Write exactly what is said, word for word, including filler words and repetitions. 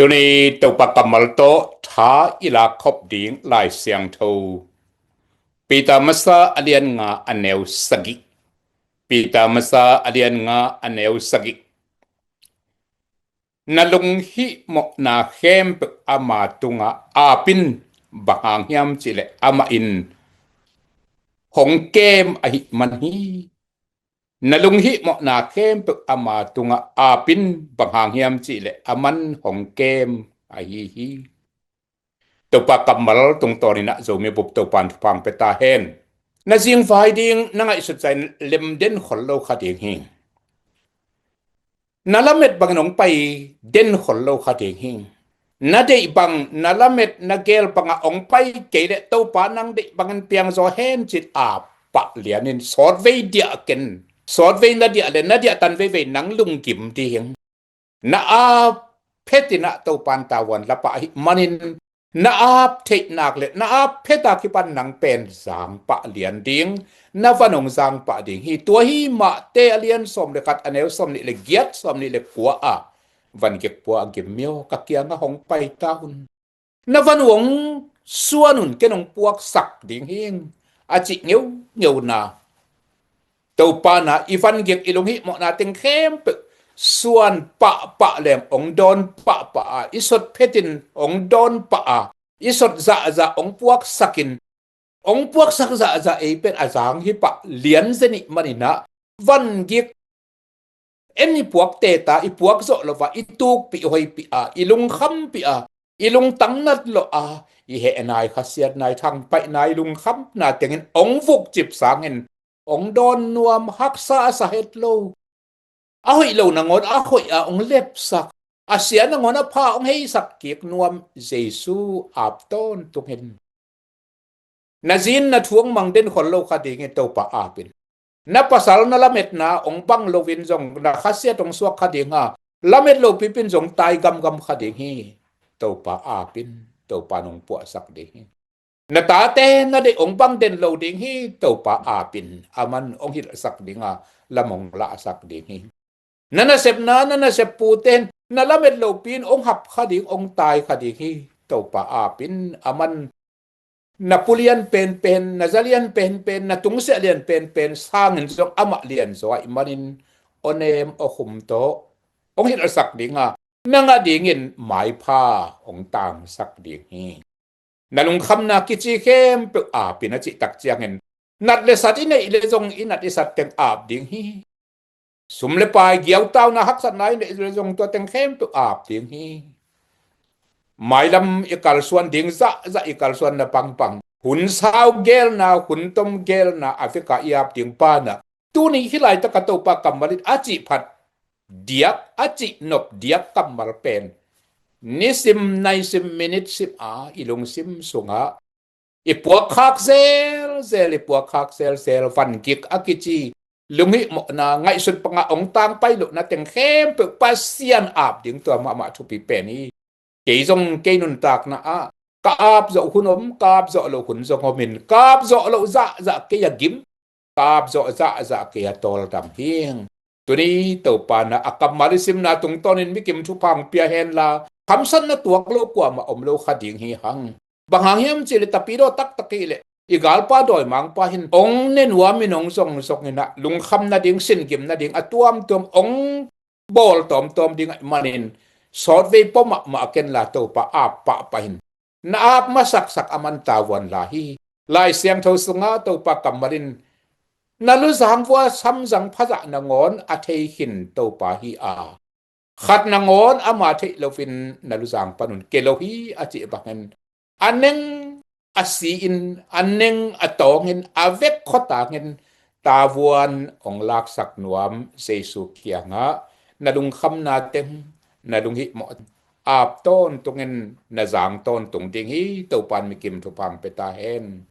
Tuni Topa kammal tawh tha i lak khop ding Lai Siangtho, Peter masa a lian nga a neu sagih. Peter masa a lian nga a neu sagih. Na lunghihmawhna khempeuh ama tungah aap in, bang hang hiam cihleh amah in hong kem ahih man hi. Na lunghihmawhna khempeuh ama tungah aap in, bang hang hiam cihleh aman hong kem ahi hi. Topa kammal tungtawnin ah Zomi bup Topan thupha pia ta hen. Na zingvai ding na ngaihsut zah in lem den khol lo kha ding hi. Na lamet bangin hong pai den khol lo kha ding hi. Na deih bang, na lamet na geel bangah hong pai kei leh Topa nang deih bangin piangzaw hen ci-in aap pah lianin sawtvei diah ken. Sawtvei na diah leh na diah tan veivei nang lunggim ding. Na aap phetin ah Topan tavuan la pah ahih manin, na aap theih nak leh na aap phet a kipan nang pen zang pah lian ding, na van hong zang pah ding hi. Tua hi Mate a lian sawm leh khat a neu sawm nih leh giat, sawm nih leh kua ah, van gik pua a gim mi aw, ka kiangah hong pai ta un. Na van uh hong suan un, ken hong puaksak ding hi, a cih ngeungeu na. Topa na i van gik i lunghihmawhna teng khempeuh suan pahpah leng hong dawn pahpah a, i sot phetin hong dawn pah a, i sot zahzah hong puaksakin, hong puaksak zahzah ei pen a zang hi pah lian zen ih manin ah, van gik en i puak teta, i puak zawh lo a, i tukpih hoihpih a, i lungkhampih a, i lungtang nat lawh a, i heh nai, khasiat nai, thangpaih nai, lungkhamna tengin hong vukcip sangin hong dawn nuam, haksa a sa het lo. A hoih lo nangawn a hoih a hong lepsak, a sia nangawn a pha hong heisak kik nuam Jesu aap tawntung hen. Na zi in na thu hong mang den khol lo kha ding hi, Topa aap in. Na pasal na lametna hong bang loin zong na khasiat hong suak kha ding a, lamet lopipi in zong tai gamgam kha ding hi. Topa aap in, Topa in hong puahsak ding hi. Na tate na deih hong bang den lo ding hi, Topa aap in, aman hong hilhsak ding a, lam hong lahsak ding hi. Na nasepna, na nasep pute in na lamet lopi in hong hap kha ding, hong tai kha ding hi. Topa aap in, aman na pu lian penpen, na za lian penpen, na tungsiah lian penpen sangin zong amah lianzaw ahih manin, aw nem aw khum tawh hong hilhsak ding a, nang a dingin maipha hong tangsak ding hi. Na lungkhamna kici khempeuh aap in, a cih tak ciangin, nat le sat i neih leh zong i nat i sat teng aap ding hi. Sum le pai, giautauna, haksatna i neih leh zong tua teng khempeuh aap ding hi. Mailam i kalsuan ding zahzah, i kalsuanna pangpang, hun sau geelna, hun tom geelna a vek a i aap ding banah, tuni hih laitak a Topa kammal in a cih phat diak, a cih nop diak kammal pen nisim, naisim, minit sim a i lungsim sungah i puakkhak zelzel, i puakkhak zelzel, van gik a kici lunghihmawhna, ngaihsut bangah hong tangpai lohna teng khempeuh Pasian aap ding, tua mahmah thupi pen hi. Kei zong kei nuntakna ah ka aap zawh hun om, ka aap zawh loh hun zong om in, ka aap zawh loh zahzah kei a gim, ka aap zawh zahzah kei a tawldam hi. Tuni Topa na a kammal i simna tungtawnin mikim thupha hong pia hen la, khamsatna tuak lo kuamah om lo kha ding hi hang. Bang hang hiam cihleh tapidaw taktak hi leh, i galpa dawimangpa hin hong ne nuam in, hong zongzong in ah, lungkham nading, singim nading a tuamtuam hong bawl tawmtawm ding ahih manin, sawtvei pua mahmah ken la, Topa aap pahpah in. Na aap masaksak aman tavuan la hi. Lai Siangtho sungah Topa kammal in, na luzang vua samzang phazah nangawn a thei khin Topa hi a, khat nangawn ama theih loin na luzang panun ke lo hi, a cih bangin, a neng a si-in, a neng a tawngin, a vek khuatangin tavuan hong laksak nuam Jesu kiangah na lungkhamna teng, na lunghihmawh aap tawntungin na zang tawntung ding hi. Topa in mikim thupha hong pia ta hen.